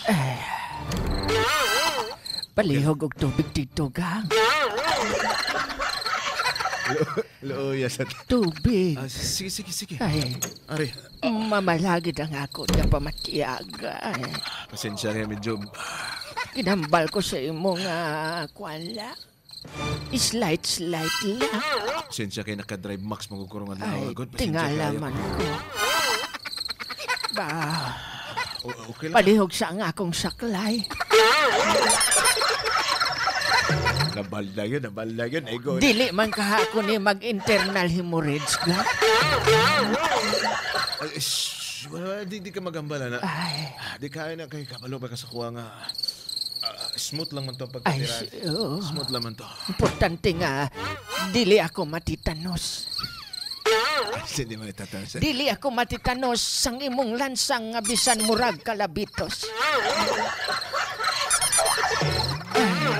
Ay. Palihog og tubig dito, gang. Luoya sa. Tubig. Ah, sige, sige, sige. Ay, Ari, mamalagid ang ako nga pamatiyag. Ay, pasensya kay medyo. Ginambal ko sa imo nga kuan la. Slight, slight lang. Pasensya kay naka-drive max magugurong adlaw. Ay, God, pasensya tingala kayo. man ko. Ba, Okay lang. Palihog sa ang akong saklay. Nabalda yun, nabalda yun. Ay, go. Dili man kaha ako ni mag-internal hemorrhage ga. Ay, shh, wala, di ka magambala na. Ay, Ah, di kaya na kay kabalo ba ka sa kuha nga. Smooth lang man to ang ay, pagkatira. oo. Smooth lang man to. Importante nga, dili ako matitanos. Ay, hindi man itataas. Dili ako matitanos sang imong lansang nga bisan murag kalabitos.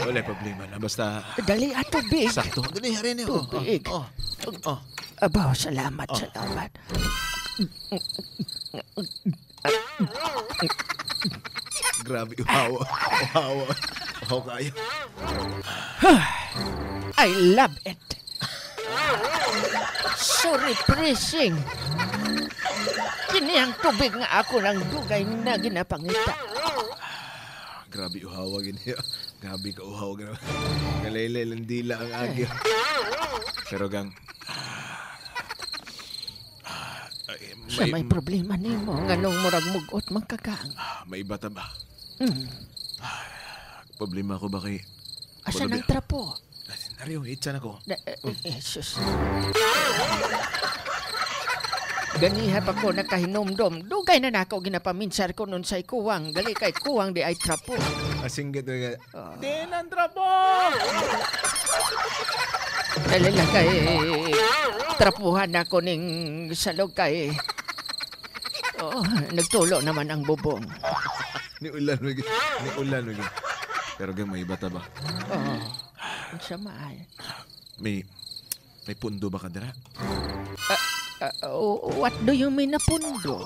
Wala problema na. Basta Dali ato, tubig. Sakto. Dali, hari niyo. Oh, Tubig. Oh. Abaw, salamat, salamat. Grabe, uhaw. Uhaw. Uhaw kayo. I love it. So refreshing. Kini ang tubig nga ako ng dugay na ginapangita. Grabe, uhaw gini. Grabe ka uhaw. Grabe. Galaylay lang dila ang agyo. Pero gang, ay, Sa may problema nimo nganong murag mugot man ka, gang? May iba ta ba? Problema ko ba kay Asa Wala nang trapo? Nariyo, itsa na ko. Na, Jesus. Ganiha pa ko nakahinomdom. Dugay na nako ginapaminsar ko nun sa kuwang. Gali kay kuwang di ay trapo. Asinggit na nga. Din ang trapo! Dali lang kay trapuhan ako ning salog kay. Oh, nagtulo naman ang bubong. Ni ulan, ni ulan. Pero gang, may iba ta ba? Oh, unsa man? May pundo ba ka dira? What do you mean na pundo?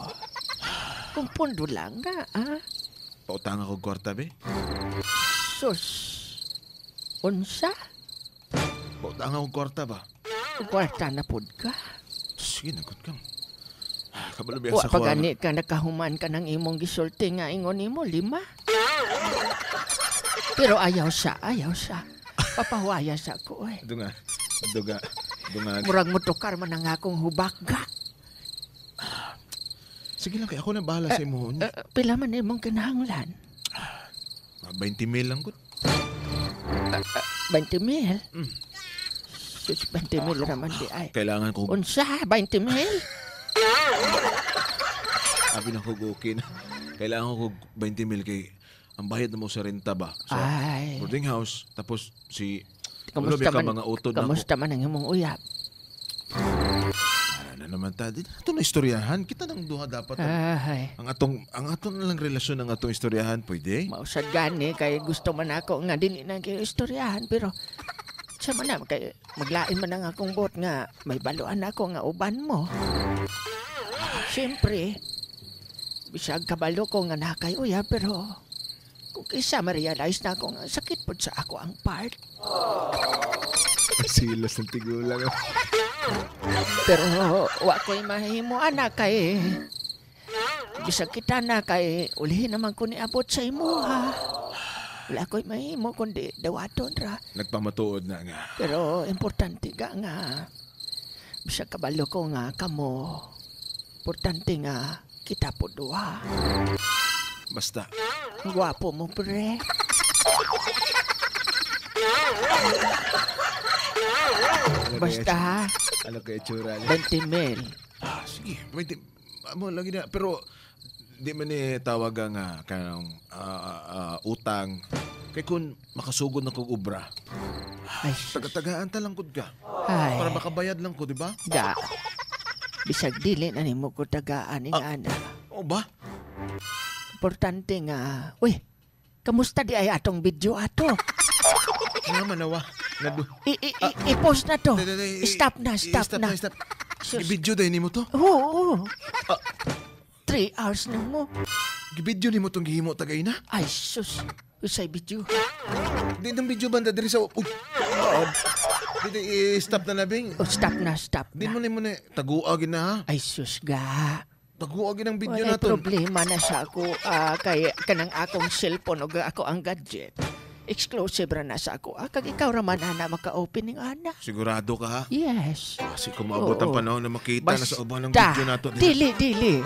Kung pundo lang nga, ah? Pautang ako kwarta, be. Sus. Unsa? Pautang ako kwarta ba? Kwarta na pud ka? Sige, nagot kang. Kabalo biya Wa sa pa kuha. gani ka nakahuman ka ng imong gisulti nga ingon nimo lima. Pero ayaw sa, ayaw sa. Papahuaya sa ko eh. Dunga, dunga, dunga. Murag motukar man ang akong hubak ga. Sige lang, kay ako na bahala sa imo. Pila man imong kinahanglan? 20 mil lang gud. 20 mil? Sus, 20 mil raman di ay. Kailangan ko, Unsa? 20 mil? Abi na ko okay na. Kailangan ko 20 mil kay ang bayad na mo sa renta ba? Sa Ay. Boarding house, tapos si Kamusta Wala ba ka man, mga utod na ako? kamusta man ang imong uyab? Ano na naman ta? Di ato na istoryahan. Kita nang duha dapat. Ay. Ang atong na lang relasyon ang atong istoryahan, pwede? Mausad gani kay gusto man ako nga dili na kayo istoryahan, pero sa man na kay maglain man ang akong bot nga may baluan ako nga uban mo. Siyempre, bisag kabalo ko nga nakay uyab, pero kung kisa ma-realize na ako nga sakit pod sa ako ang part. Silos ng tigulang. Pero wa ko'y mahimo ana kay bisag kita na kay ulihin naman ko ni abot sa imuha. Wala ko'y mahimo kundi dawaton ra. Nagpamatuod na nga. Pero importante ka nga bisag kabalo ko nga kamo, importante nga kita po duha. Basta. Ang gwapo mo, pre. Ano Basta ha, Ano kaya tsura niya? 20 mil. Ah, sige. Wait, amo lagi na. Pero di man ni tawag ang kanang utang. Kay kung makasugod na kog obra, Ay, sus. taga-tagaan ta lang gud ka. Ay, Para makabayad lang ko, di ba? Ga. Bisag dili na nimo ko tagaan ing ana. O ba? Importante nga, uy, kamusta di ay atong video ato? Nga manawa. Nadu. I-post na to. Di, di, di, Stop na, stop stop na. Na, stop. Sus. I-video din nimo to. Oo. 3 hours na mo. Gibidyo nimo tong gihimo tagay na. Ay sus, usay video. Di nang video banda diri sa uy. Di i-stop na nabing. Oh, stop na, stop Di na. mo nimo ni tagua gid na ha. Ay sus ga. Tagua gid ang video Walay naton. problema na sa ako kay kanang akong cellphone ug ako ang gadget. Exclusive ra na sa ako. Kag ikaw ra man ana maka-opening ana. Sigurado ka ha? Yes. Kasi kung maabot ang Oo. panahon na makita na sa uban ng video nato. Dili, dili.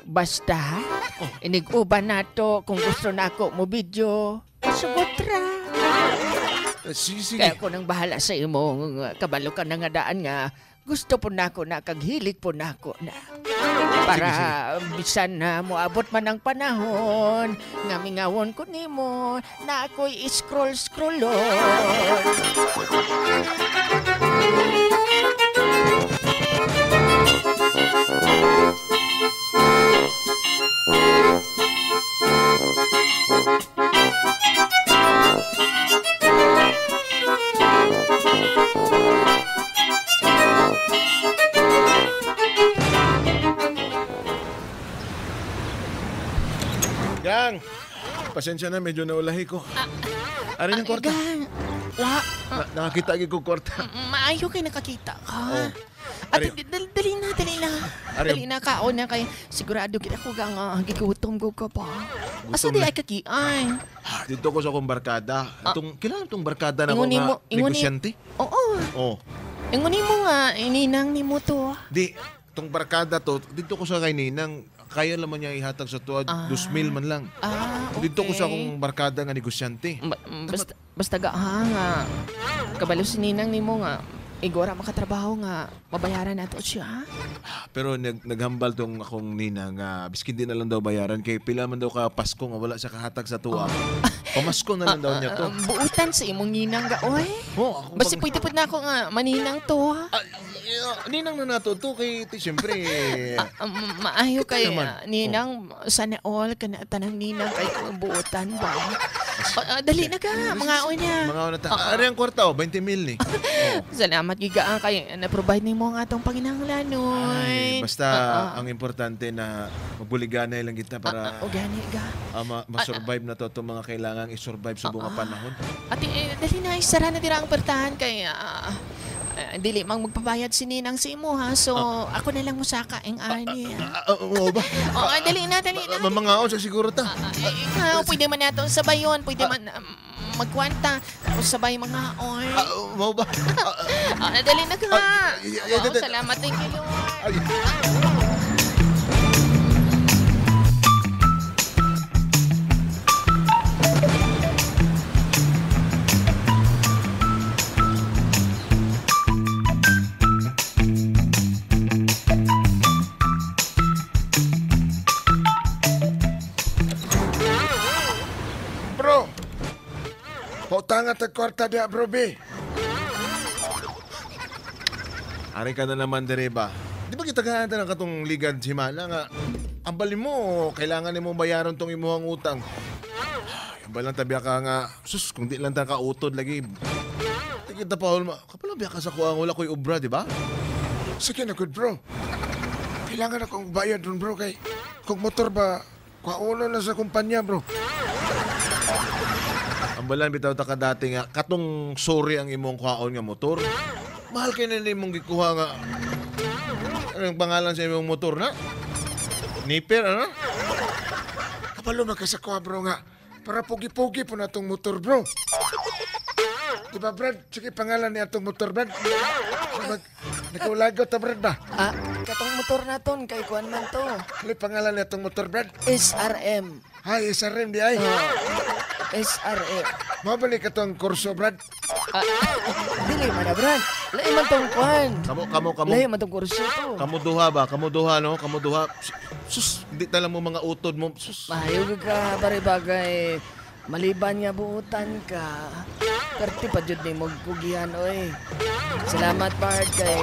Basta, inig-uban nato kung gusto na ako mo video, sugot ra. Sige, sige. Kaya ako nang bahala sa imo, kabalo ka na nga daan nga, gusto po na ako na, kaghilig po na ako na. Para bisan na moabot man ang panahon, nga mingawon ko nimo, na ako'y scroll-scrollon. Gang! Pasensya na, medyo naulahi ko. Ari ng kwarta. Gang, wa, Nakakita ko kwarta. maayo kay nakakita ka. Oh. At Ari. dali na, dali na. Ari. Dali na kaon na kay sigurado gid ako gang gigutom ko ka pa. Asa Gutom di na. ay kakiay? Dito ko sa akong barkada. Itong, kailangan itong barkada na ko Ingon nga negosyante. Oo. Oh. Ingon mo nga ininang nimo to. Di, itong barkada to, dito ko sa kay Ninang, kaya naman niya ihatag sa tuwa, 2,000 man lang. Ah, okay. Dito ko sa akong barkada nga negosyante. Basta, basta ga ha nga. Kabalo si ninang nimo nga igora makatrabaho nga mabayaran nato siya. Pero naghambal tong akong ninang nga biskin di na lang daw bayaran kay pila man daw ka Pasko nga wala siya kahatag sa tuwa. Pamasko na lang daw niya to. Buutan sa imong ninang ga oy. Oh, ako Basta pwede pud na ako nga maninang to. Ha? Ninang na nato to kay ti siyempre. Maayo kay ninang sana all kana tanang ninang kay buutan ba. Dali na ka, mga niya. Mga una ta. Ari ang kwarta oh, 20 mil ni. Oh. Salamat gigaan kay na-provide nimo ang atong panginahanglanon. Ay, basta ang importante na magbuliganay lang kita para O gani ga. Ma-survive na to itong mga kailangang i-survive sa bunga panahon. Ate, dali na, isara na dira ang pertahan kay dili mang magpabayad si Ninang sa imo ha. So, ako na lang musaka ang ani. Oo ba? Oo, dali na, dali na. Mamangaon sa siguro ta. Ikaw, pwede man nato sabayon, pwede man magkwanta, tapos sabay mga on. Mao ba? Dali na ka. Oo, salamat, thank you, Lord. Ay. Bro, pautanga tag kwarta diha bro B. Ari ka na naman dire ba? Di ba kita gahanta ng katong ligad si Mana nga ang bali mo, kailangan nimo bayaran tong imuhang utang. Ay, ang balang tabi ka nga, sus, kung di lang ta kautod lagi. Di kita pa hulma. Kapala biya ka sa kuang wala ko'y obra, di ba? Sige na good bro. Kailangan akong bayad dun bro kay kung motor ba kuauno na sa kumpanya bro. Ang balang bitaw ta ka dati nga, katong sorry ang imong kuhaon nga motor. Mahal kay na nimong gikuha nga. Anong pangalan sa imong motor na? Niper, ano? Kabalo man ka sa kuha bro nga para pugi-pugi po na tong motor bro. Di ba Brad? Sige pangalan niya atong motor Brad. Nakaulagot ta Brad ba? Katong motor naton kay kuan man to. Ano pangalan niya atong motor Brad? SRM. Hay, SRM di ay. SRM. Mabalik ka tong kurso Brad. Dili man na Brad. Lain man tong kuan. Kamo. Lain man tong kurso to. Kamu duha ba? Kamu duha, no? Kamu duha. Sus, di talang mo mga utod mo. Sus. Mahayo ka pare bagay. Maliban nga buutan ka. Perti pa jud ni magkugihan oy. Salamat Bard kay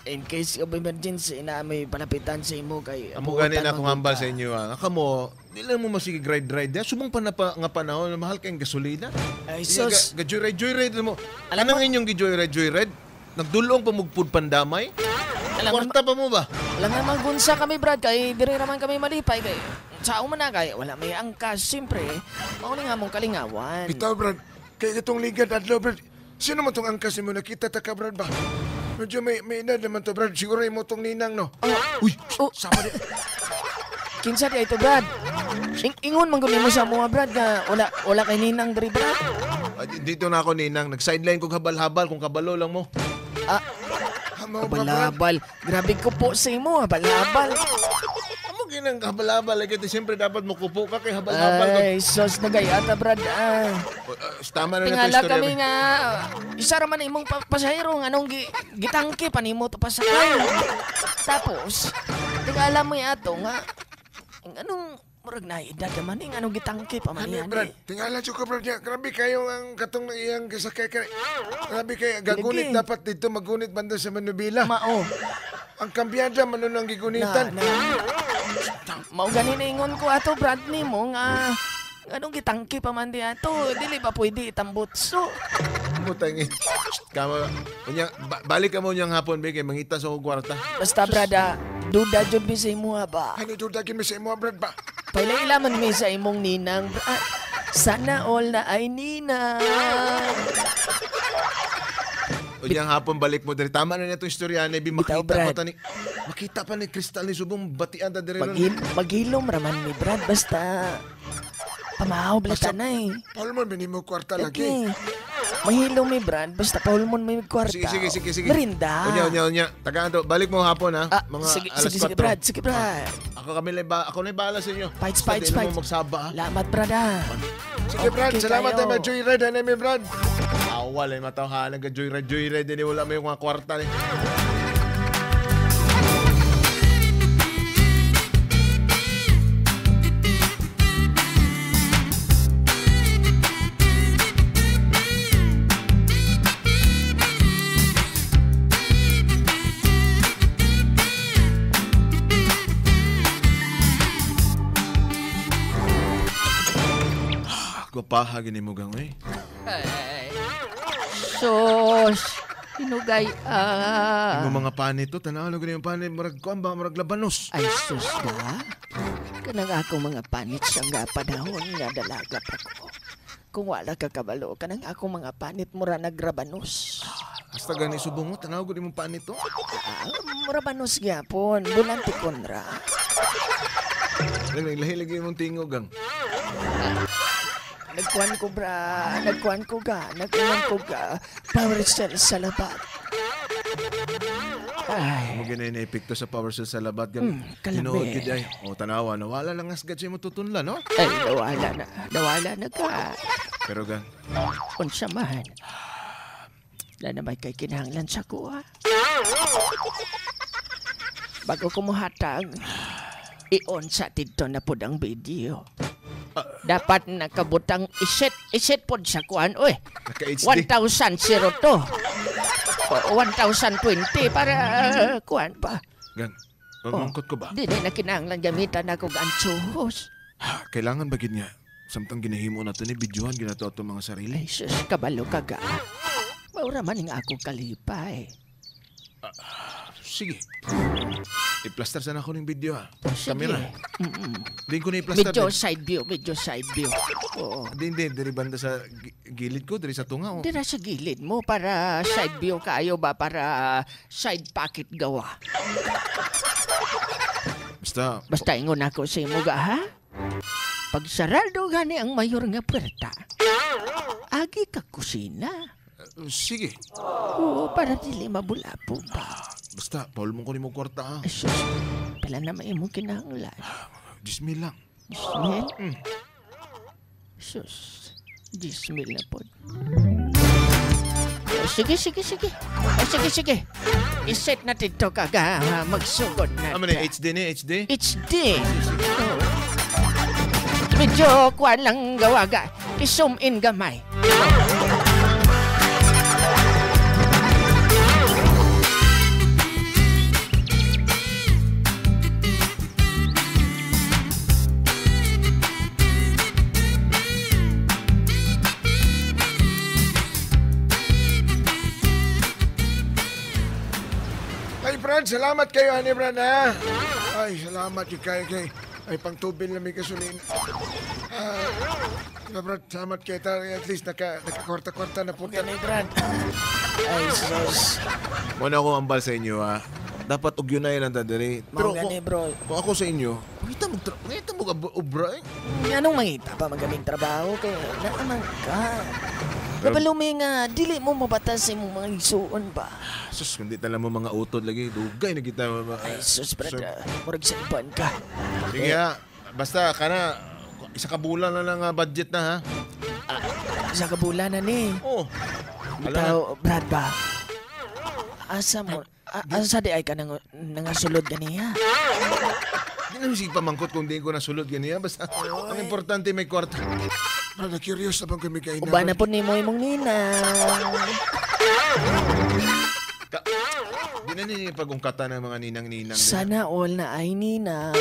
in case of emergency na may palapitan sa imo kay Amo gani na akong hambal ka. sa inyo ha. Nga kamo, di lang mo masige ride ride. Subong pa na pa, nga panahon mahal kayong gasolina. Ay sus. Ga joyride joyride mo. Alam Anong inyong gi joyride joyride? Nagdulong pa mugpud pandamay? Kwarta pa mo ba? Wala nga magunsa kami, Brad, kay dire raman kami malipay kay sao man na kay wala may angkas, siyempre. Mauni nga mong kalingawan. Bitaw, Brad. Kay itong ligad adlaw, Brad. Sino man tong angkas mo nakita ta ka, Brad ba? Medyo may edad naman to, Brad. Siguro imo tong ninang, no? Uy, Oh. sama di. Kinsa di ito, Brad? Ingon man gud nimo sa mga, Brad, nga wala kay ninang diri, Brad. Dito na ako, ninang. Nag-sideline kong habal-habal kung kabalo lang mo. Ah, Hamaw ba, Brad? habal-habal. Grabe ko po sa imo, habal-habal. Amo ginang habal-habal. Lagi, siyempre dapat mukupo ka kay habal-habal. Ay, sos nagayata, Brad. Ah. Tama na na ito Tingala istorya. kami nga, isa raman imong pasahero nga anong gitangke pa nimo to pasakay. Tapos, tingala mo ato nga, anong murag na edad naman ning anong gitangke pa man Ano, yan. Brad? Tingala jud ko, Brad. Grabe kayo ang katong iyang kasakay kay. Grabe kayo gagunit Lagi. dapat dito magunit banda sa Manubila. Mao. Ang kambyada man nun ang gigunitan. Na. Mao gani na ingon ko ato, Brad, nimo nga anong gitangke pa man di ato, dili ba pwede itambutso? Putang eh. Kama, unya, balik ka mo niyang hapon, be, kay mangita sa akong kwarta. Basta, Brad, duda jud mi sa imuha ba? Ano duda gid mi sa imo, Brad ba? Paila-ilaman mi sa imong ninang. Ah, sana all na ay ninang. Unyang hapon balik mo diri. Tama na niya itong istorya ni Bi. Bitaw, Makita pa Brad. ta ni makita pa ni Crystal ni subong batian ta diri ron. Maghilom raman mi, Brad. Basta pamahaw Basta- blata na eh. Paul mo minimo kwarta lagi. Okay. Mahilom mi, Brad. Basta paulmon mi kwarta. Sige. Merinda. Unya. Tagaan to. Balik mo hapon ha. Ah, Mga sige, alas sige, sige, 4. Brad. Sige, Brad. Ako kami lang ba, ako na bahala sa inyo. Fights, Basta fights, di na mo fights. magsaba ha. Lamat, Brad, ah. Sige, Brad. Okay, Salamat kayo. ay ma-joyride na mi, Brad. Awal ay matawhanan ka joyride, joyride din wala may mga kwarta ni. Gwapaha gini mo gang eh. Ay, sus, hinugay ah. Yung mga panit to, tanaw lang yung panit, murag kuan ba, murag labanos. Ay, sus na. Kanang ako mga panit sa nga panahon nga dalaga pa ko. Kung wala ka kabalo, kanang ako mga panit mura nagrabanos. Hasta gani subong mo, tanaw gud imong panit to. Ah, murabanos gyapon, bulanti konra. Lang lahi lagi imong tingog gang. Nagkuan ko bra, nagkuan ko ga, nagkuan ko ga. Power cell sa labat. Ay, Mo gani na epekto sa power cell sa labat gang. Kalabi. Tinuod gid ay. O tanawa nawala lang asgad sa imong tutunla no. Ay, nawala na ka. Pero gang, Unsa man. Wala na may kay kinahanglan sa kuha. Bago ko muhatag, i-on sa dito na pod ang video. Dapat nakabutang iset pod sa kuan, oy. naka HD. 1002. O, 1020 para kuan pa. Gang, mamangkot ko ba? Di na kinahanglan gamitan ako ganchos. Ha, kailangan ba gid nga samtang ginahimo nato ni videohan ginato ato mga sarili. Ay, sus, kabalo ka ga. Maura man ang ako kalipay. Sige. I-plaster sana ako ng video ha. O, sige. Kamera. Mm-mm. Di ko na i-plaster. Medyo side view, medyo side view. Oo. Di, di, diri banda sa gilid ko, diri sa tunga. Oh. Dira sa gilid mo para side view kayo ba para side pocket gawa. Basta, Basta ingon ako sa imo ga ha. Pag sarado gani ang mayor nga puwerta. Agi ka kusina. Sige. Oo, para dili mabulabog ba. Basta, paul mo ko ni mo kwarta ha. Ay, sus, pala na maimong kinahanglan. 10,000 lang. 10,000? Sus, 10,000 na po. Oh, sige, sige, sige. Oh, sige, sige. I-set na dito kaga. Magsugod na. Amo ni HD ni HD. HD. Oh. Medyo kuwan lang gawaga. I-zoom in gamay. Ay, Brad, salamat kayo, ani, Brad, ha? Ay, salamat kay kay. Ay, pangtubil na may gasolina. Diba, Brad, salamat kayo. At least naka-kwarta-kwarta na punta. Gani, Brad. Ay, sus. Muna ako ambal sa inyo, ha. Dapat ugyunay lang ta diri. Pero Mao gani, bro. kung ako sa inyo, mangita mo obra eh. Anong mangita pa magaming trabaho kay naaman ka. Kabalumi nga, dili mo mabatas sa imong mga igsuon ba? Sus, kundi tala mo mga utod lagi. Dugay na kita. Ay, sus, brad. Murag sa iban ka. Sige ha. Basta, kana, isa ka bulan na lang budget na ha. Isa ka bulan na ni. Oh. Bitaw, Brad ba? Asa mo, asa di ay ka nangasulod ganiya? Di naman sige pamangkot kung di ko nasulod ganiya. Basta, ang importante may kwarta. Brad, curious na bang kami kayo na? Uban na po ni mo imong ninang. Di na ninyo pag-ungkata ng mga ninang-ninang. Sana all na ay ninang.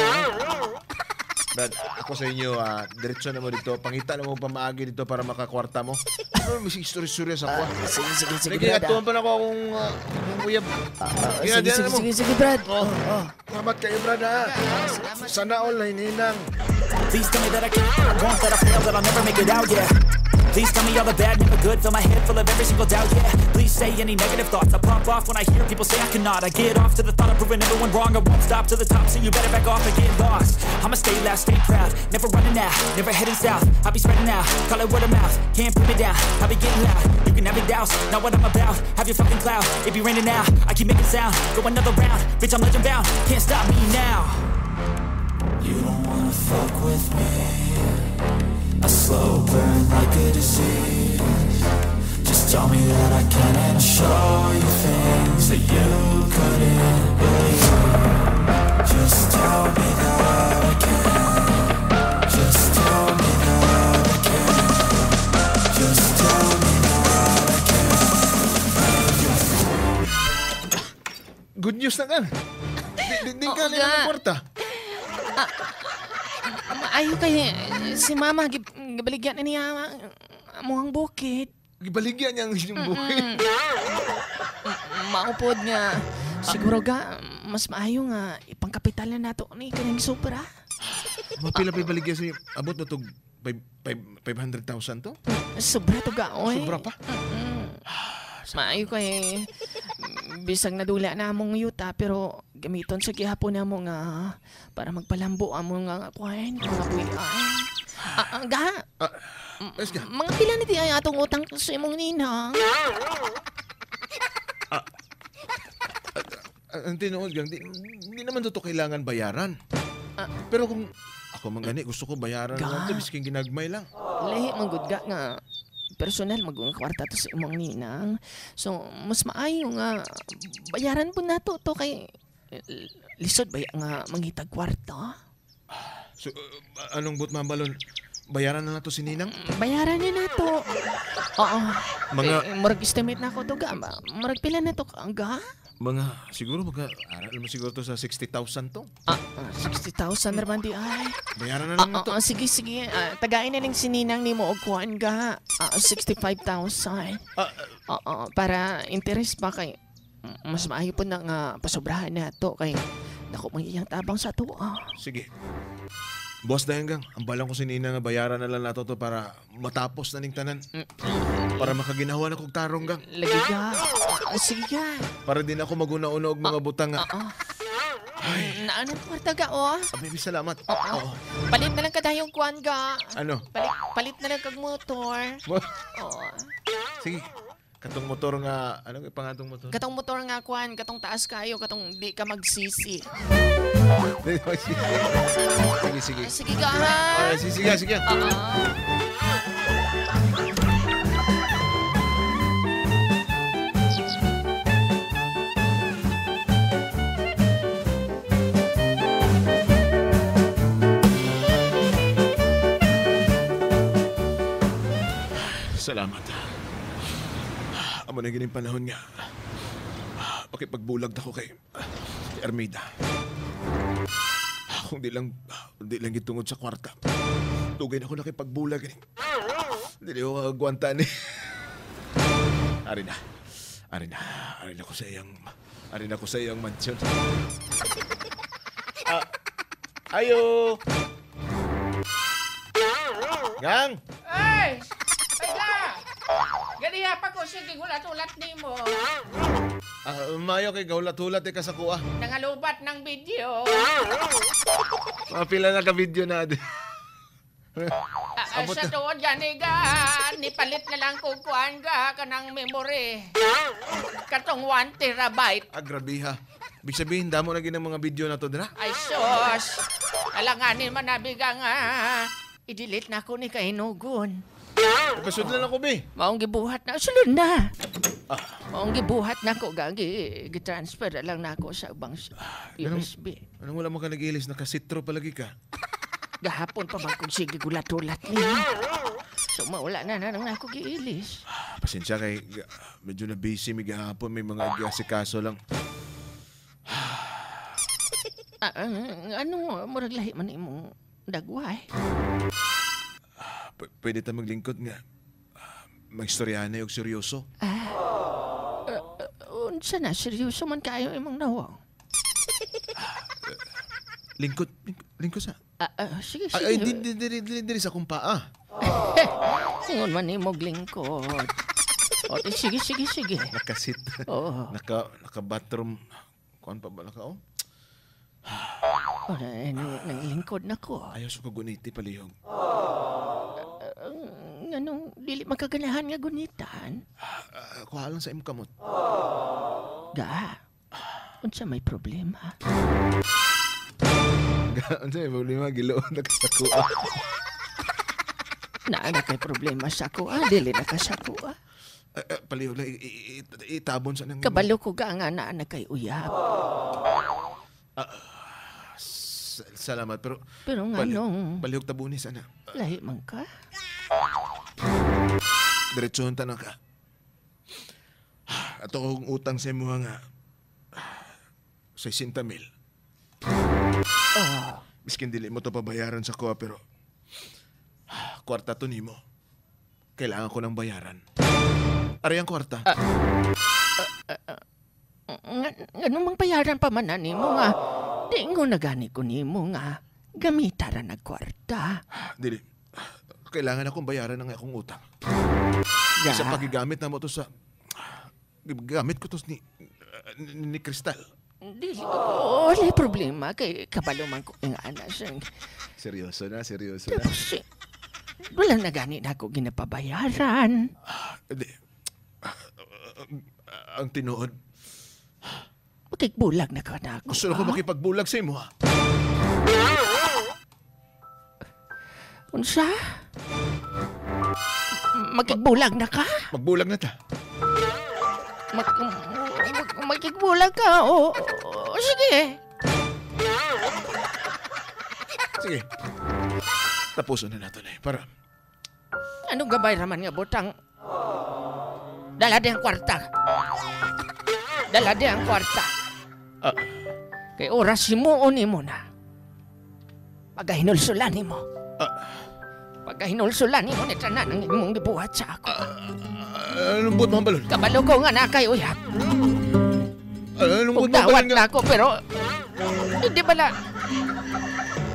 Brad, ako sa inyo, diretso na mo dito. Pangita na mo pamaagi dito para makakwarta mo. Ano, may istorya-istorya sa kuha. Sige, sige, sige, Sige, Brad. atuan pa na ako akong uyab. Sige, sige, sige, sige, Brad. Oh. Salamat kayo, Brad, ha. Sana all na ninang. Please tell me that I can't, that I won't, that I fail, that I'll never make it out, yeah. Please tell me all the bad, never good, fill my head full of every single doubt, yeah. Please say any negative thoughts, I pop off when I hear people say I cannot. I get off to the thought of proving everyone wrong, I won't stop to the top, so you better back off and get lost. I'ma stay loud, stay proud, never running out, never heading south. I'll be spreading out, call it word of mouth, can't put me down, I'll be getting loud. You can have it douse, not what I'm about, have your fucking cloud. It be raining now, I keep making sound, go another round, bitch I'm legend bound, can't stop me now. You don't wanna fuck with me. A slow burn like a disease. Just tell me that I can and I'll show you things that you couldn't believe. Just tell me that I can. Just tell me that I can. Just tell me that I can. Good news na ka. Di ka nila ng kwarta. Maayo kay si mama gibaligyan na niya amuhang bukid. Gibaligyan niya ang inyong bukid. Maupod nga. Siguro ga mas maayo nga ipangkapital na nato ni kaning sobra. Mapila pa ibaligyan sa inyo. Abot na to 500,000 to? Sobra to ga, oy. Sobra pa? Maayo kay bisag nadula na among yuta pero gamiton sa gihapon namo nga para magpalambo among nga kuan mga buhian. Ga. Ga. Mga pila ni di ay atong utang sa imong ninang. Ang tinuod gang, di naman to kailangan bayaran. Pero kung ako man gani gusto ko bayaran lang to bisking ginagmay lang. Lahi man gud ga nga personal magunga kwarta to sa imong ninang. So mas maayo nga bayaran po nato to kay lisod ba nga mangitag kwarta? So anong but mambalon? Bayaran na nato si ninang? Bayaran niya nato. Oo. Mga murag estimate na ako to ga. Murag pila na to ga? Mga siguro mga aral mo siguro to sa 60,000 to. 60,000 ra man di ay. Bayaran na lang nato. Sige sige. Tagain na ning si ninang nimo og kuan ga. 65,000. Oo, para interest ba kay mas maayo po na nga pasobrahan na to kay dako man iyang tabang sa to. Sige. Boss dayon gang, ang balang ko si Nina nga bayaran na lang nato to para matapos na ning tanan. Para makaginawa na kog tarong gang. Lagi ga. Sige ga. Para din ako maguna-una og mga butang nga. Naanong kwarta ga oh? Baby, salamat. Oo. Palit na lang kadayong kuan ga. Ano? Palit na lang kag motor. Oo. Sige. Katong motor nga, anong ipangatong motor? Katong motor nga kuan, katong taas kayo, katong di ka magsisi. Sige, sige. Sige ga ha. Ay, sige, sige, sige. Salamat. Amo na gining panahon nga. Pakipagbulag ta ko kay Armida. Kung di lang gitungod sa kwarta. Dugay na ko nakipagbulag. Dili ko kagwanta ni. Ari na ko sa iyang Arin ako sa iyang mansyon. Ayo! Gang! Ay! Ay ga! Ganiha pa ko sige gulat-ulat nimo. Mayo kay gahulat-hulat eh ka sa kuha. Nangalubat ng video. Mapila na ka video na. Sa tuod gani ga, nipalit na lang ko kuan ga kanang memory. Katong 1 terabyte. Ah, grabe ha. Ibig sabihin, damo na ginang mga video na to, dira. Ay sus! Alanganin man nabiga nga. I-delete na ako ni Kainugon. Pasudlan ako, be. Maong gibuhat na. Sulod na. Maong gibuhat na ko gagi. Gitransfer na lang na ako sa ubang USB. Anong wala mo ka nag-ilis? Nakasitro palagi ka. Gahapon pa ba kung sige gulat-ulat niya. So mawala na na nang ako giilis. Pasensya kay medyo na busy mi gahapon. May mga asikaso lang. Ano, murag lahi man imong dagway. Pwede ta maglingkod nga. Magstoryahan na yung seryoso. Unsa na, seryoso man kayo imong nawong. Lingkod, lingkod sa. Sige, sige. Ay, di sa akong paa. Ingon man imong lingkod. O, di, sige. Nakasit. Oo. Naka bathroom. Kuan pa ba naka, oh? O, nang lingkod na ko. Ayaw sa kaguniti palihog. Nganong dili makaganahan nga gunitan? Kuha lang sa imong kamot. Ga, unsa may problema? Unsa may problema? Giloon na ka sa kuha. Naa na kay problema sa kuha, dili na ka sa kuha. Palihog lang, itabon sa nang... Kabalo ko ga nga naa na kay uyab. Salamat, pero... Pero nga nung Palihog tabunis, ana. lahi man ka. Diretsohon ta na ka. Ato kong utang sa imo nga 60 mil. Oh, Miskin dili mo to pabayaran sa kuha pero kwarta to nimo. Kailangan ko ng bayaran. Aray ang kwarta. Nga mang bayaran pa man na nimo nga. Di ngo nagani ko nimo nga gamita ra nagkwarta. Dili. Kailangan akong bayaran ang akong utang. Ga, Sa pagigamit na mo to sa gamit ko to ni Crystal. Dili ko wala problema kay kabalo man ko nga ana siya. Seryoso na, seryoso na. Tapos wala na gani na ako ginapabayaran. Hindi. Ang tinuod, Makigbulag na ka na ako. gusto na ko makipagbulag sa imo, ha? Unsa? Makigbulag na ka? Magbulag na ta. Makigbulag ka? O, o, sige. Sige. Tapusin na nato na eh. Para Anong gabay raman nga butang? Dala di ang kwarta. Dala di ang kwarta. Kay oras himuon nimo na. Pagahinulsulan nimo. Pagahinulsulan nimo ni tanan ang imong gibuhat sa ako. Anong buot mo balon? Kabalo ko nga na kay uyab. Anong buot mo Dawat balon nga? na ako pero hindi bala.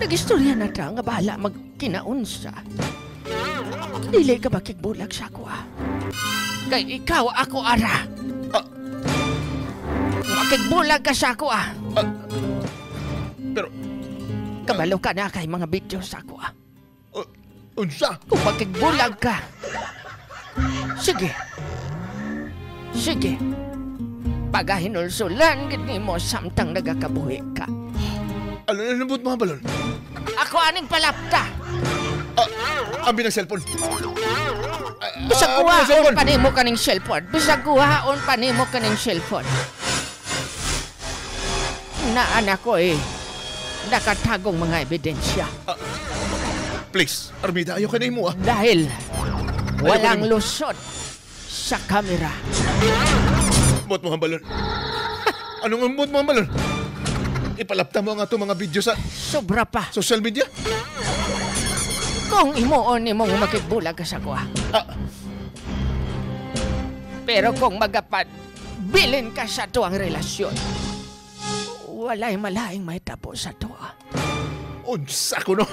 Nag-istorya na ta nga bahala magkinaunsa. Dili ka makigbulag sa ako ah. Kay ikaw ako ara. Makigbulag ka sa ako ah. Pero Kabalo ka na kay mga video sa ako ah. Unsa? Kung makigbulag ka. Sige. Sige. Pagahinulsulan gid nimo samtang nagakabuhi ka. Ano na buot mo balon? Ako aning palapta. Ambi ng cellphone. Bisag Ambi ng kuhaon cellphone. pa nimo kaning cellphone. Bisag kuhaon pa nimo kaning cellphone. Naan ako eh. Nakatagong mga ebidensya. Please, Armida, ayaw ka na imo ah. Dahil walang nimo. lusot sa kamera. Buot mo ang balon. Anong ang buot mo ang balon? Ipalapta mo ang ato mga video sa Sobra pa. social media? Kung imuon nimong makigbulag ka sa kuha. Pero kung magapad, Bilin ka sa tuang relasyon. Walay malaing mahitabo sa tuwa. Unsa ko no?